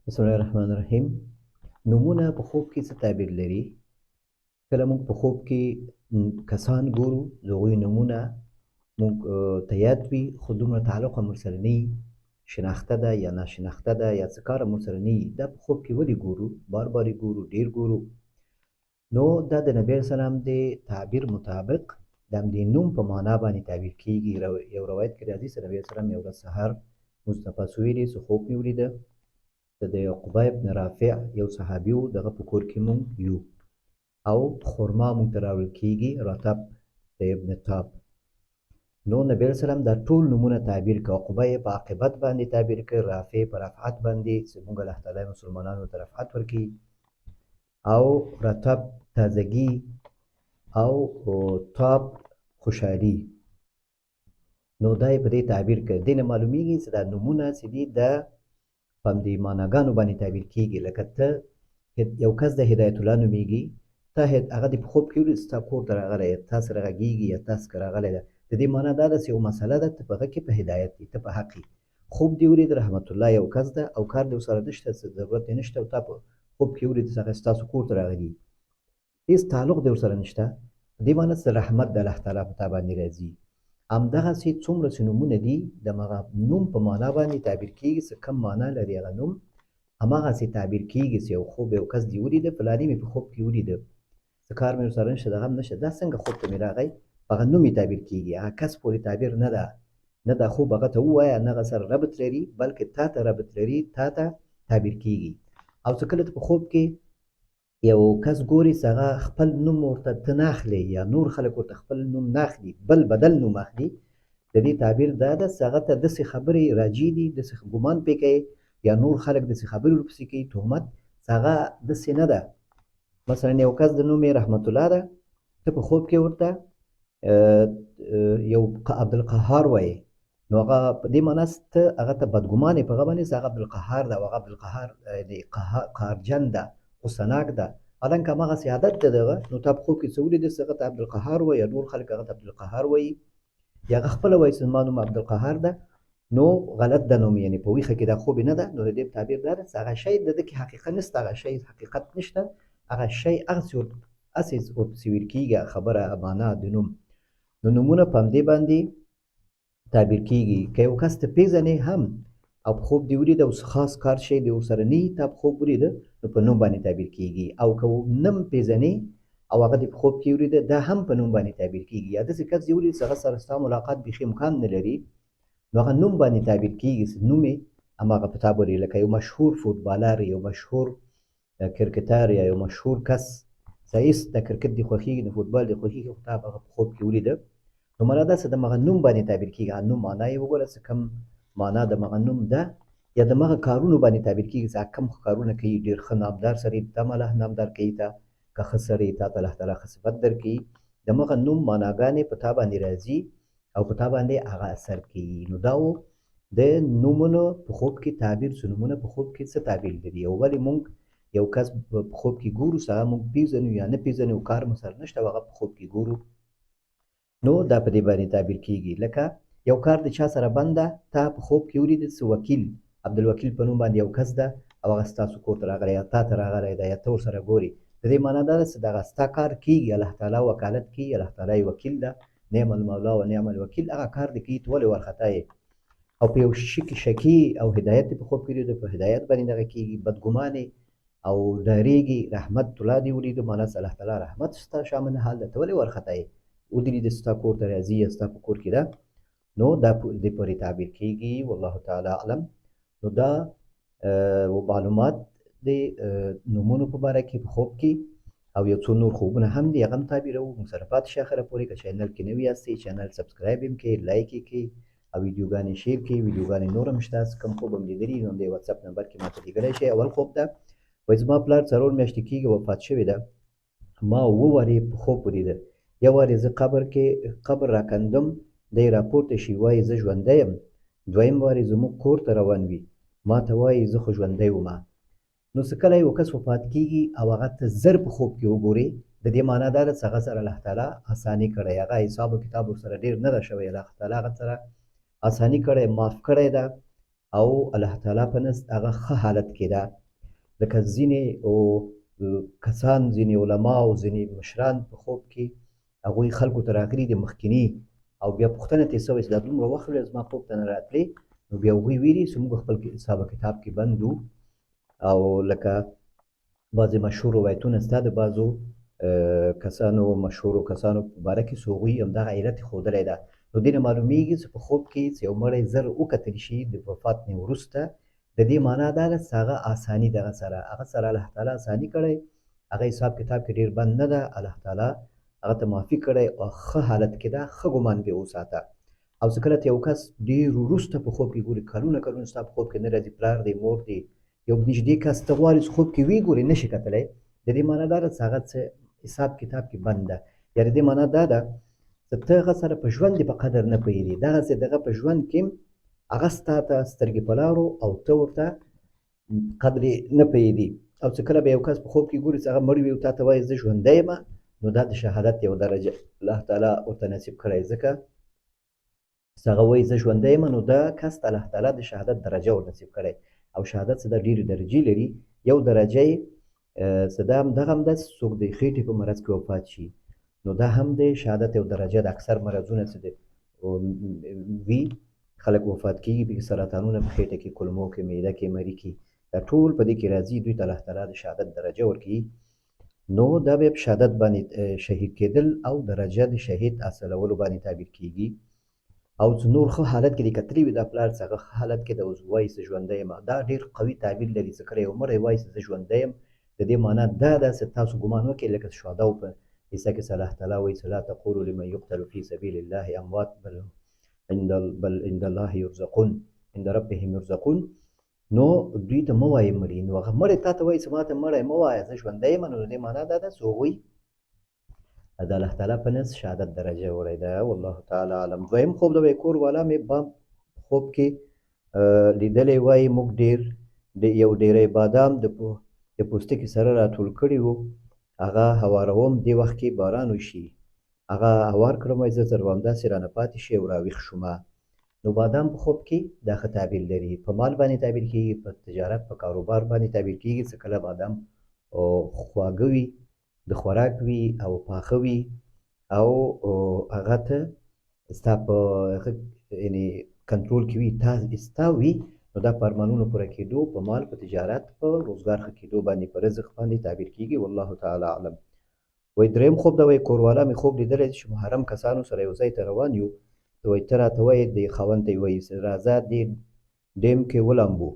بسم الله الرحمن الرحیم. نومونه په خوب کې څه تعبیر لري؟ کله موږ په خوب کې کسان ګورو، د هغوی نومونه موږ ته یاد وي، خو دومره تعلق هم ورسره نه وي، شناخته ده یا ناشناخته ده یا څه کار هم ورسره نه وي. دا په خوب کې ولې ګورو؟ بار بار یې ګورو، ډېر ګورو. نو دا د نبی علیه السلام د تعبیر مطابق د همدې نوم په معنا باندې تعبیر کېږي. یو روایت کې راځي چې نبی علیه السلام یو ورځ سهار لمونځ ته پاڅویلي، څه خوب مې ولیده چې د عقبه ابن رافع یو صحابي و، دغه په کور کې مونږ یو او خرما مونږ ته راوړل کېږي، رطب د ابن تاب. نو نبی علیه السلام دا ټول نومونه تعبیر کړه. عقبه یې په عاقبت باندې تعبیر کړ، رافع په رفعت باندې چې مونږ الله تعالی مسلمانانو ته رفعت ورکړي، او رطب تازګي او تاب خوشحالي. نو دا یې په دې تعبیر کړ. دې نه معلومیږي چې دا نومونه چې دي دا په همدې معناګانو باندې تعبیر کیږي. لکه ته یو کس د هدایت الله نومیږي، ته هغه دې په خوب کې ولید، ستا کور ته راغلی، تا سره غږیږي یا تا سره راغلی ده، د دې معنا دا ده چې یو مسله ده، ته په هغه کې په هدایت یې، ته په حق یې. خوب دې ولید رحمت الله یو کس ده او کار دې ورسره نشته، څه ضرورت یې نشته، او تا په خوب کې ولید چې هغه ستاسو کور ته راغلي، هیڅ تعلق دې ورسره نشته، په دې معنی چې رحمت د الله تعالی په تا باندې راځي. همدغسې څومره چې نومونه دي د همغه نوم په معنا باندې تعبیر کېږي، چې کوم معنا لري هغه نوم هماغسې تعبیر کېږي. چې یو خوب یو کس دې ولیده، فلاني مې په خوب کې ولیده، څه کار مې ورسره نشته، دغه هم نشته، دا څنګه خوب ته مې راغی، په هغه نوم یې تعبیر کېږي، هغه کس پورې تعبیر نه ده. نه دا خوب هغه ته ووایه، نه هغه سره ربط لري، بلکې تا ته ربط لري، تا ته تعبیر کېږي. او څه کله ته په خوب کې یو کس ګوري چې هغه خپل نوم ورته ته نه اخلې یا نور خلک ورته خپل نوم نه اخلي، بل بدل نوم اخلي، د دې تعبیر دا ده چې هغه ته داسې خبرې راجع دي، داسې ګمان پرې کوي یا نور خلک داسې خبرې ورپسې کوي، تهمت، چې هغه داسې نه ده. مثلا یو کس د نوم یې رحمت الله ده، ته په خوب کې ورته یو عبدالقهار وایې، نو هغه په دې معنی ته هغه ته بدګمان یې په هغه باندې چې هغه عبدالقهار ده او هغه عبدالقهار دی قهرجن ده، غصهناک ده، حالانکه هماغسې عادت دی دغه. نو تا په خوب کې څه ولیدل چې هغه ته عبدالقهار وایي یا نور خلک هغه ته عبدالقهار وایي یا هغه خپله وایي چې زما نوم عبدالقهار ده، نو غلط ده نوم، یعنې په ویښه کې دا خوب نه ده. نو د دې تعبیر دا ده چې هغه شی د ده کې حقیقت نشته، هغه شی حقیقت نشته، هغه شی هغسې هسې ورپسې ویل کېږي، هغه خبره معنا د نوم. نو نومونه په همدې باندې تعبیر کیږي. که یو کس ته پیژنې هم او په خوب دې ولید او څه خاص کار شی دې ورسره نه وي، تا په خوب ولید، نو په نوم باندې تعبیر کیږي. او که نم پیژنې او هغه دې په خوب کې ولید، دا هم په نوم باندې تعبیر کیږي. یا داسې کس دې ولید چې هغه سره ستا ملاقات بیخي امکان نه لري، نو هغه نوم باندې تعبیر کیږي چې نوم یې هماغه په تا باندې، لکه یو مشهور فوټبالر، یو مشهور کرکټر یا یو مشهور کس چې هیڅ د کرکټ دې خوښېږي نه فوټبال دې خوښېږي، خو تا هغه په خوب کې ولیده، نو معنا دا چې د مغه نوم باندې تعبیر کېږي. هغه نوم معنا یې وګوره چې کوم معنا د مغه نوم ده، یا د مغه کارونو باندې تعبیر کېږي چې هغه کوم کارونه کوي، ډېر ښه نامدار سړی تا الله نامدار کوي، تا که ښه سړی تا ته الله تعالی ښه صفت درکوي، د مغه نوم معناګانې په تا باندې راځي او په تا باندې هغه اثر کوي. نو دا و د نومونو په خوب کې تعبیر، چې نومونه په خوب کې څه تعبیر لري او ولې مونږ یو کس په خوب کې ګورو چې هغه مونږ پیژنو یا نه پیژنو، کار مو سره نشته او هغه په خوب کې ګورو، نو دا په دې باندې تعبیر کیږي. لکه یو کار د چا سره بند ده، تا په خوب کې ولید چې وکیل عبدالوکیل په نوم باندې یو کس ده او هغه ستاسو کور ته راغلی یا تا ته راغلی ده یا ته ورسره ګورې، د دې معنا دا ده چې دغه ستا کار کیږي، الله تعالی وکالت کوي، الله تعالی یې وکیل ده، نعم المولا و نعم الوکیل، هغه کار دې کوي، ته ولې وارخطا یې؟ او په یو شي کې شکي او هدایت دې په خوب کې ولید، په هدایت باندې دغه کیږي، بدګمانې او ډارېږي، رحمت الله دې ولیدو، معنا چې الله تعالی رحمت ستا شامل حال ده، ته ولې وارخطا یې؟ ودې لیده ستا کور ته راځي یا ستا په کور کې ده، نو دا دې پورې تعبیر کیږي. والله تعالی اعلم. نو دا و معلومات د نومونو په باره کې په خوب کې، او یو څو نور خوبونه هم دي، هغه هم تعبیروو. موږ سره پاتې شئ اخره پورې. که چینل کې نوي یاستئ، چینل سبسکرایب هم کړئ، لایک یې کړئ او ویډیوګانې شیر کړئ. ویډیوګانې نور هم شته، کوم خوب هم لیدلي نو د واتساپ نمبر کې ماته لیږلی شئ. اول خوب ده، وایي زما پلار 4 میاشتې کېږي وفات شوی ده، ما 7 وارې په خوب ولیده. یو وارې زه قبر کې قبر راکندم، دی راپورته شي وایي زه ژوندی یم. دویم وارې زموږ کور ته روان وي، ما ته وایي زه خو ژوندی وم. نو څه کله یو کس وفات کیږي او هغه ته زر په خوب کې وګوري، د دې معنا دا ده چې هغه سره الله تعالی اساني کړی، هغه حساب او کتاب ورسره ډېر نه ده شوی، الله تعالی هغه سره اساني کړی، معاف کړی ده. او الله تعالی په نزد هغه ښه حالت کې ده. لکه ځینې او کسان، ځینې علما او ځینې مشران په خوب کې هغوی خلکو ته راغلي دي مخکیني، او بیا پوښتنه ترې سوې چې دا دومره وخت ولې زما خوب ته نه راتلې، نو بیا هغوی ویلي چې موږ خپل حساب کتاب کې بند وو. او لکه بعضې مشهور روایتونه سته د بعضو کسانو، مشهورو کسانو په باره کې، څو هغوی همدغه علت یې ښودلی ده. نو دې نه معلومیږي چې په خوب کې چې یو مړی زر وکتل شي د وفات نه وروسته، د دې معنا دا ده چې هغه اساني دغه سره هغه سره الله تعالی اساني کړی، هغه حساب کتاب کې ډیر بند نه ده، الله تعالی هغه ته معافي کړی او ښه حالت کې ده، ښه ګمان پرې وساته. او چې کله ته یو کس ډیر وروسته په خوب کې ګوري، کلونه کلونه ستا په خوب کې نه راځي، پلار دی، مور دی، یو نږدې کس ته غواړي چې خوب کې وی ګوري نه شي کتلی، د دې معنا دا ده چې هغه څه حساب کتاب کې بند ده. یا د دې معنا دا ده چې ته هغه سره په ژوند په قدر نه پوهېږي، دغسې دغه په ژوند کې هغه ستا ته سترګې په لارو او ته ورته قدر نه پوهېدي. او چې کله به یو کس په خوب کې ګوري چې هغه مړ وي او تا ته وایي زه ژوندی یم، نو دا د شهادت یو درجه الله تعالی ورته نصیب کړی، ځکه چې هغه وایي زه ژوندی یم، نو دا کس ته الله تعالی د شهادت درجه ور نصیب کړی. او شهادت څه دا ډېرې درجې لري، یو درجه یې څه دا هم دغه هم ده چې څوک د خېټې په مرض کې وفات شي، نو دا هم د شهادت یو درجه ده. اکثر مرضونه چې د وي خلک وفات کېږي پکې، سرطانونه په خېټه کې، کولمو کې، معده کې، مري کې، دا ټول په دې کې راځي، دوی ته الله تعالی د شهادت درجه ورکوي. نو دا بیا په شهادت باندې شهید کېدل او درجه د شهید حاصلولو باندې تعبیر کېږي. او چې نور ښه حالت کې دې کتلی وي دا پلار چې هغه ښه حالت کې ده اوس وایي چې ژوندی یم، دا ډېر قوي تعبیر لري. چې کله یو مړی وایي چې زه ژوندی یم، د دې معنا دا ده چې تاسو ګمان وکړئ لکه شهداو په حصه کې چې الله تعالی وایي چې لا تقولوا لمن يقتل في سبيل الله اموات بل عند بل عند الله يرزقون عند ربهم يرزقون، نو دوی ته مه وایې مړي. نو هغه مړی تا ته وایي چې ما ته مړی مه وایه، زه ژوندی یم، نو د دې معنا دا ده چې هغوی د الله تعالی په نزد شهادت درجه وړی ده. والله تعالی عالم. دویم خوب د وایي کور والا مې بام خوب کې لیدلی، وایي موږ ډېر یو ډېری بادام د پوستکي سره راټول کړي وو، هغه هواروم، دې وخت کې باران وشي، هغه هوار کړم، وایي زه زر همداسې رانه پاتې شي او راویښ شوم. نو بادام په خوب کې دا ښه تعبیر لري، په مال باندې تعبیر کېږي، په تجارت، په کاروبار باندې تعبیر کېږي. چې کله بادام خواږه وي، د خوراک وي او پاخه وي او هغه ته ستا په هغه یعنی کنټرول کې وي، تا ستا وي، نو دا په ارمانونو پوره کېدو، په مال، په تجارت، په روزګار ښه کېدو باندې، په رزق باندې تعبیر کېږي. والله تعالی اعلم. وایي دریم خوب دا، وایي کوروالا مې خوب لیدلی چې محرم کسانو سره یو ځای ته روان یو، ته وایي ته راته وایې، دې خاوند ته یې وایي چې راځه دې ډیم کې ولامبو،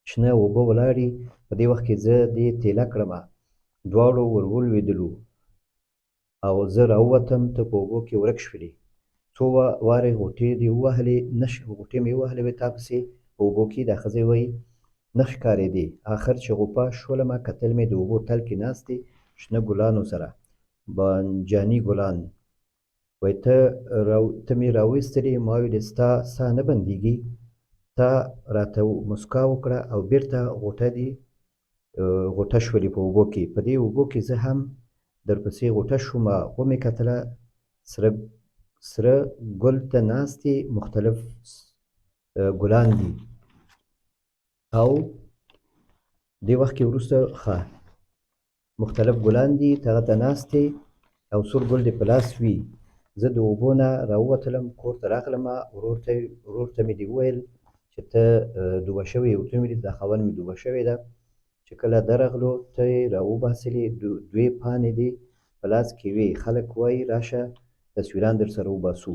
شنه اوبه ولاړي، په دې وخت کې زه دې تیله کړمه، دواړو ور ولوېدلو او زه راووتم، ته په اوبو کې ورک شولې، څو وارې غوټې دې ووهلې، نه غوټې مې ووهلې وې تا پسې په اوبو کې، دا ښځې وایي نه ښکارېدې، اخر چې غوپه شولمه کتل مې د اوبو تل کې ناستې شنه ګلانو سره، بانجاني ګلان، وایي ته ته مې راویستلې، ما ویلې ستا ساه نه بندیږي، تا راته مسکا وکړه او بیرته غوټه دې غوټه شولې په اوبو کې، په دې اوبو کې زه هم درپسې غوټه شوم، ومې کتله سره سره ګل ته ناستې مختلف ګلان دي او دې وخت کې وروسته ښه مختلف ګلان دي، ته هغه ته ناست یې او سور ګل دې په لاس وي. زه د اوبو نه راووتلم، کور ته راغلم، ورور ته ورور ته مې دې وویل چې ته ډوبه شوې یې، ورته مې دا خاوند مې ډوبه شوې ده. چې کله درغلو ته یې راوباسلې، دوې پانې دې په لاس کې وې، خلک وایي راشه تصویران در سره وباسو.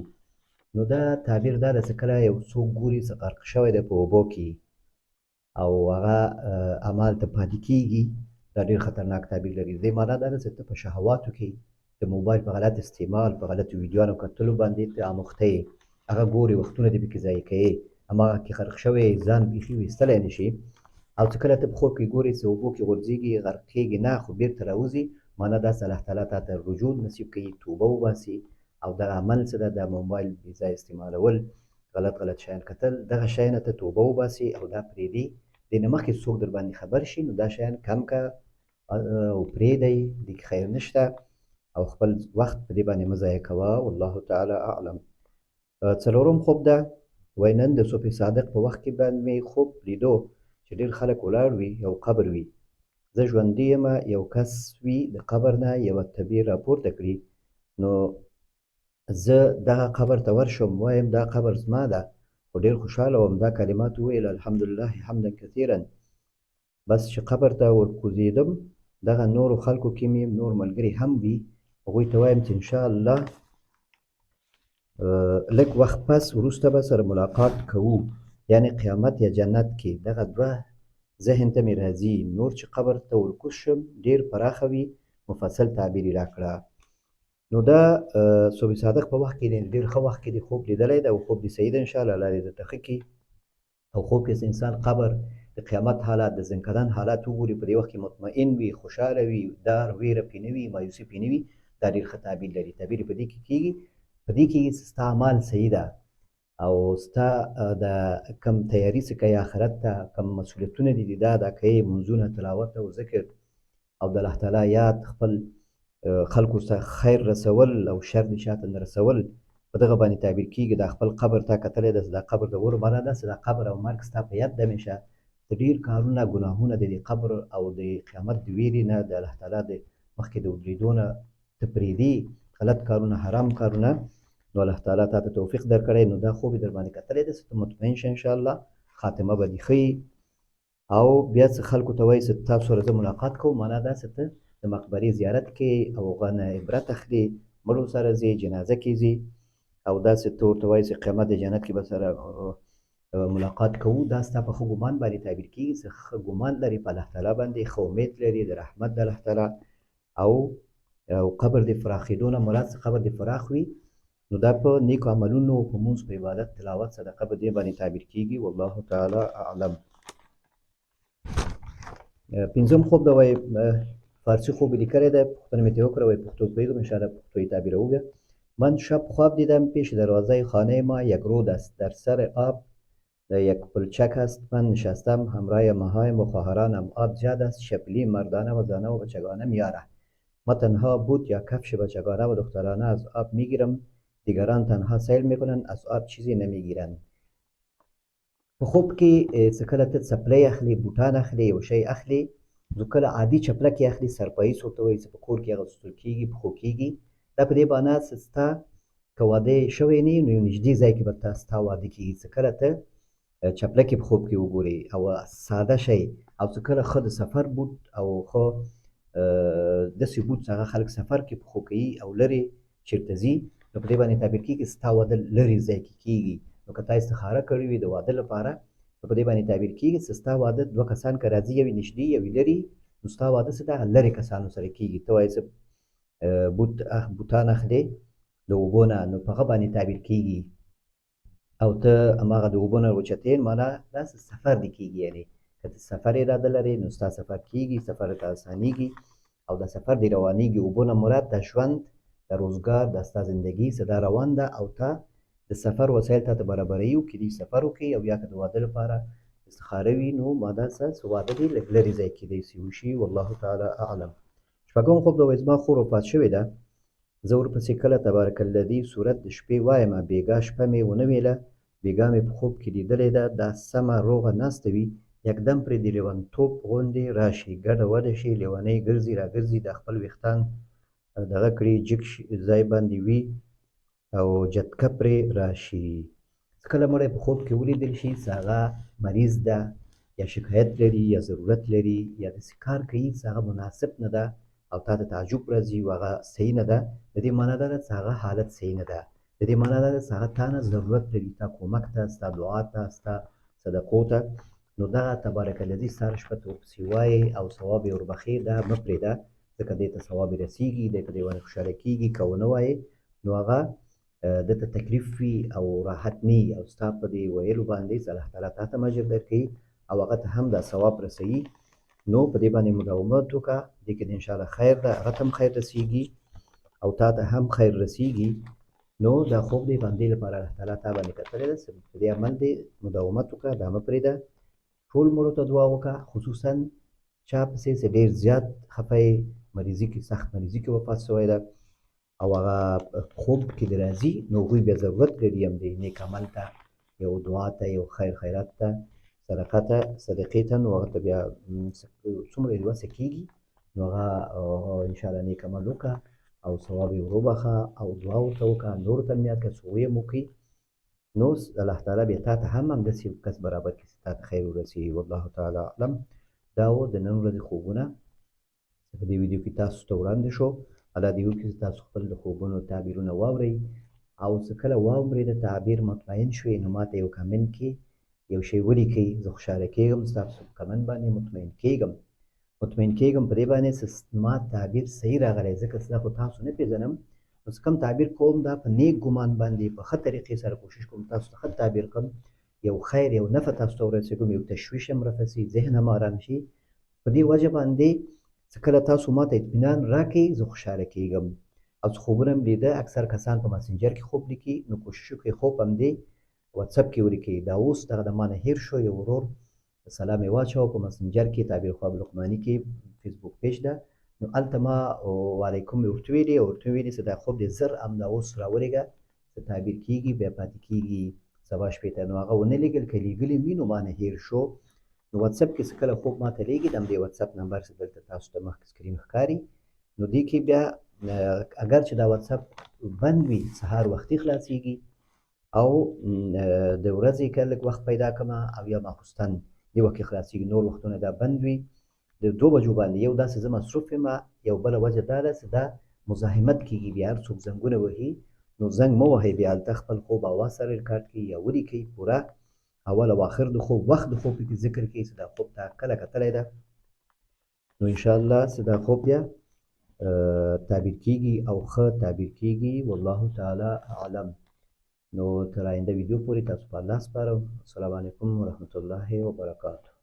نو دا تعبیر دا ده چې کله یو څوک ګوري چې غرق شوی دی په اوبو کې او هغه اعمال ته پاتې کیږي، دا ډیر خطرناک تعبیر لري. دې معنا دا ده چې ته په شهواتو کې د موبایل په غلط استعمال، په غلطو ویډیوانو کتلو باندې ته اموخته یې، هغه ګورې، وختونه دې پکې ضایع کوې، هماغه کې غرق شوی یې، ځان بیخي ویستلی نه شي. او چې کله ته په خوب کې ګورې چې اوبو کې غورځېږي، غرق کېږي نه، خو بیرته راوځي، معنا دا چې الله تعالی تا ته رجوع نصیب کوي، توبه وباسي او دغه عمل څه ده، د موبایل بې ځایه استعمالول، غلط غلط شیان کتل، دغه شی نه ته توبه وباسي او دا پرېږدي، دې نه مخکې څوک در باندې خبر شي نو دا شیان کم که او پرېږدئ، دې کې خیر نشته او خپل وخت په دې باندې مه ضایع کوه. والله تعالی اعلم. څلورم خوب ده، وای نن د صبح صادق په وخت کې باندې مې خوب لیدو چې ډېر خلک ولاړ وي، یو قبر وي، زه ژوندی یم، یو کس وي د قبر نه یوه تبې راپورته کړي، نو زه دغه قبر ته ورشم، وایم دا قبر زما ده، خو ډېر خوشحاله وم، دا کلمات وویل الحمدلله حمدا کثیرا. بس چې قبر ته ورکوزېدم دغه نورو خلکو کې مې نور ملګري هم وي، هغوی ته وایم چې انشاءالله لږ وخت پس وروسته به سره ملاقات کوو، یعنې قیامت یا جنت کې. دغه دوه ذهن ته مې راځي. نور چې قبر ته ورکوز شم ډېر پراخه وي، مفصل تعبیر یې راکړه. نو دا صبح صادق په وخت کې دی، ډېر ښه وخت کې دی خوب لیدلی دی او خوب دې صحیح دی انشاءالله، الله دې درته ښه کړي. او خوب کې انسان قبر، د قیامت حالات، د ځنکدن حالات وګوري، په دې وخت کې مطمئن وي، خوشحاله وي، دار ویره پې نه وي، مایوسي پې نه وي، دا ډېر ښه تعبیر لري. تعبیر په دې کې کېږي، په دې کې ستا اعمال صحیح ده او ستا د کم تیاری څه کوي آخرت ته، کم مسؤلیتونه دي دا ادا کوي، لمونځونه، تلاوت او ذکر او د الله تعالی یاد، خپل خلکو ته خیر رسول او شر دې چاته نه رسول، په دغه باندې تعبیر کېږي. دا خپل قبر تا کتلی ده، دا قبر د ورو معنا ده، دا قبر او مرګ ستا په یاد ده همیشه. د ډېر کارونه ګناهونه د دې قبر او د قیامت د ویرې نه، د الله تعالی د مخکې د ودرېدو نه ته پرېږدي، غلط کارونه، حرام کارونه، نو الله تعالی تا ته توفیق درکړی. نو دا خوب یې در باندې کتلی دی، ته مطمئن شه انشاءالله، خاتمه به دې ښه وي. او بیا څه خلکو ته وایي چې تاسو سره زه ملاقات کوم، معنا دا چې ته د مقبرې زیارت کې او هغه نه عبرت اخلې، مړو سره ځې، جنازه کې ځې، او داسې ته ورته وایي چې قیامت د جنت کې به سره ملاقات کوو. دا ستا په ښه ګمان باندې تعبیر کېږي، چې ښه ګمان لري په الله تعالی باندې، ښه امید لري د رحمت د الله تعالی. او قبر د فراخېدو نه مراد څه قبر د فراخ وي، نو دا په نیکو عملونو، په مونځ، په عبادت، تلاوت، صدقه په دې باندې تعبیر کېږي. والله تعالی اعلم. پنځم خوب دا وایي فارسی خوب یې لیکلی دی، پوښتنه مې ترې وکړه، وایي پښتو پوهېږم، انشاءالله پښتو یې تعبیروو بیا. من شب خواب دیدم پیش دروازه خانه ما یک رود است، در سر آب یک پلچک است، من نشستم همراه مهایم و خواهرانم، آب زیاد است، شپلی مردانه و زانه و بچگانه میاره، ما تنها بود یا کفش بچگانه و دخترانه از آب میگیرم، دیگران تنها سیل میکنند، از آب چیزی نمیگیرند. په خوب کې څه کله ته څپلۍ اخلې، بوټان اخلې، یو شی اخلې، نو کله عادي چپلکې اخلي، سرپاییس ورته وایي، چې په کور کې اغوستل کېږي، پښو کېږي، دا په دې معنا چې ستا که واده شوی نه نو یو نږدې ځای کې به تا ستا واده کېږي. څه کله ته چپلکې په خوب کې وګورې او ساده شی، او څه کله ښه د سفر بوټ او ښه داسې بوټ چې هغه خلک سفر کې پښو کوي او لرې چېرته ځي، نو په دې باندې تعبیر کېږي ستا واده لرې ځای کې کېږي. نو که تا استخاره کړې وي د واده لپاره، نو په دې باندې تعبیر کېږي چې ستا واده دوه کسان که راځي، یو یې نږدې یو یې لرې، نو ستا واده څه دغه لرې کسانو سره کېږي. ته وایې چې بوت بوتان اخلې د اوبو نه، نو په هغه باندې تعبیر کېږي او ته هماغه د اوبو نه اوچتې، معنا داسې سفر دې کېږي. یعنې که ته سفر اراده لرې نو ستا سفر کېږي، سفر ته اسانېږي او دا سفر دې روانېږي. اوبو نه مراد د ژوند، د روزګار، دا ستا زندګي څه دا روان ده او تا د سفر وسایل تا ته برابروي او کېدای سفر وکړي، او یا که د واده لپاره استخاره وي نو ماده څه واده دې لږ لرې ځای کېدای سي وشي. والله تعالی اعلم. شپږم خوب دا وایي زما خور وفات شوې ده، زه ورپسې کله تبارک الذي سورت د شپې وایم، بېګا شپه مې ونه ویله، بېګا مې په خوب کې لیدلې ده، دا سمه روغه ناسته وي، یکدم پرې د لیونتوب غوندې راشي، ګډه وډه شي، لیونۍ ګرځي راګرځي، دا خپل ویښتان دغه کړي، جګ ځای باندې وي او جتکه پرې راشي. کله مړی په خوب کې ولیدل شي چې هغه مریض ده یا شکایت لري یا ضرورت لري یا داسې کار کوي چې هغه مناسب نه ده او تا ته تعجب راځي او هغه صحیح نه ده، د دې معنا دا ده چې هغه حالت صحیح نه ده. د دې معنا دا ده چې هغه تا نه ضرورت لري، تا کومک ته، ستا دعا ته، ستا صدقو ته. نو دغه تبارک الذي سهار شپه ته ورپسې وایې او ثواب یې وربخښې، دا مه پرېږده، ځکه دې ته ثواب یې رسېږي، دی په دې باندې خوشحاله کېږي. که ونه وایې نو هغه ده ته تکلیف وي او راحت نه وي، او ستا په دې ویلو باندې چې الله تعالی تا ته اجر درکوي او هغه ته هم دا ثواب رسوي. نو په دې باندې مداومت وکړه، دې کې ان شاء الله خیر ده، هغه ته هم خیر رسیږي او تا ته هم خیر رسیږي. نو دا خوب دی باندې لپاره الله تعالی تا باندې کتلی ده، په دې عمل دې مداومت وکړه، دا مه پرېږده. ټول مړو ته دعا وکړه، خصوصا چا پسې چې ډېر زیات خفه یې، مریضي کې، سخت مریضي کې وفات شوی ده او هغه خوب کې د راځي، نو هغوی بیا ضرورت لري هم دی نیک عمل ته. یو دعا ته، یو خیر خیرات ته، صدقه ته، صدقې ته، نو هغه ته بیا څومره یې وسه کېږي نو هغه ان شاء الله نیک عمل وکړه او ثواب یې وروبخښه او دعا ورته وکړه، نورو ته هم یاد کړه، څو یې وکړي، نو الله تعالی بیا تا ته هم همداسې یو کس برابر کړي چې تا ته خیر ورسي. والله تعالی اعلم. دا و د نن ورځې خوبونه چې په دې ویډیو کې تاسو ته وړاندې شو. الله دې وکړي چې تاسو خپل د خوبونو تعبیرونه واورئ او چې کله واورئ د تعبیر مطمئن شوئ نو ماته یو کمنټ کې یو شی ولیکئ، زه خوشحاله کېږم ستاسو په کمنټ باندې، مطمئن کېږم، مطمئن کېږم په دې باندې چې ما تعبیر صحیح راغلی، ځکه چې دا خو تاسو نه پېژنم، نو چې کوم تعبیر کوم دا په نیک ګمان باندې په ښه طریقې سره کوشش کوم تاسو ته ښه تعبیر کړم، یو خیر یو نفع تاسو ته ورسېږم، یو تشویش هم رفع شي، ذهن هم آرام شي. په دې وجه باندې چې کله تاسو ماته اطمینان راکړئ زه خوشحاله کېږم. او چې خوبونه مې لیده، اکثر کسان په مسنجر کې خوب لیکي، نو کوشش وکړئ خوب همدې واتساپ کې ولیکئ. دا اوس دغه د مانه هیر شو، یو ورور سلام یې واچاوه په مسنجر کې، تعبیر خواب لقماني کې فیسبوک پیج ده، نو هلته ما وعلیکم مې ورته ویلي او ورته مې ویلي چې دا خوب دې زر همدا اوس راولېږه چې تعبیر کېږي، بیا پاتې کېږي سبا شپې ته. نو هغه ونه لېږل، که لېږلي وي نو ما نه هېر شو. نو واتساپ کې چې کله خوب ماته لېږي د همدې واتساپ نمبر چې دلته تاسو ته مخکې سکرین ښکاري، نو دې کې بیا اګر چې دا واتساپ بند وي سهار وختي خلاصېږي او د ورځې که لږ وخت پیدا کړم او یا ماخوستن دې وخت کې خلاصېږي، نور وختونه دا بند وي د 2 بجو باندې. یو داسې زه مصروف یم، یو بله وجه دا ده چې دا مزاحمت کېږي، بیا هر څوک زنګونه وهي، نو زنګ مه وهئ، بیا هلته خپل خوب اواز سره ریکارډ کړئ یا ولیکئ پوره اول او آخر د خوب، وخت د خوب پکې ذکر کړئ چې دا خوب تا کله کتلی ده، نو ان شاء الله چې دا خوب بیا تعبیر کیږي او ښه تعبیر کیږي. والله تعالی اعلم. نو تر آینده ویډیو پورې تاسو په الله سپارم. السلام علیکم ورحمت الله وبرکاته.